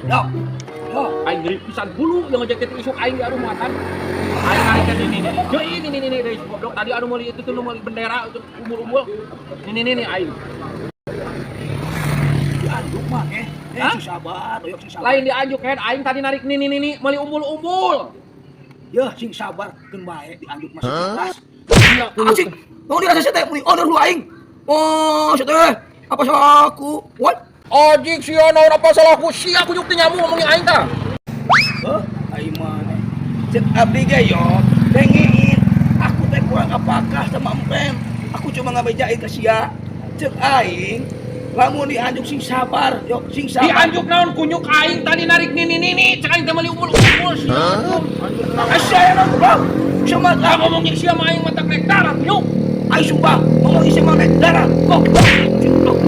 Yo. Yo. Aing nyeri pisan bulu yang ngejek itu isuk aing di anu muatan. Aing narik ini nih. Jo ini nih nih nih goblok tadi anu meuli itu tuh nu meuli bendera itu umbul-umbul. Ini nih nih aing. Dianjuk mah eh. Eh Hah? sing sabar, doyok sing sabar. Lain dianjuk head aing tadi narik nih nih nih meuli umbul-umbul. Ya sing sabar keun bae dianjuk masuk kelas. Iya, Asik. Mau dirasa sia teh meuli order lu aing. Oh, sia teh. Apa salahku? What? Ojik sia naon apa salahku? Sia kunyuk teh nyamu ngomongin aing tah. Hah? Aing mana? Cek abdi ge yo, dengein. Aku teh kurang apakah sama empen. Aku cuma ngabejain ke sia. Cek aing, lamun dianjuk sing sabar, yo sing sabar. Dianjuk naon kunyuk aing tadi narik nih nih nih cek aing teh meuli umbul-umbul sia. Asa ya nang goblok. Sama Ah ngomongin sia mah aing mata krek darat nyuk. Aing sumpah, ngomong isi mana darah. Goblok. Goblok.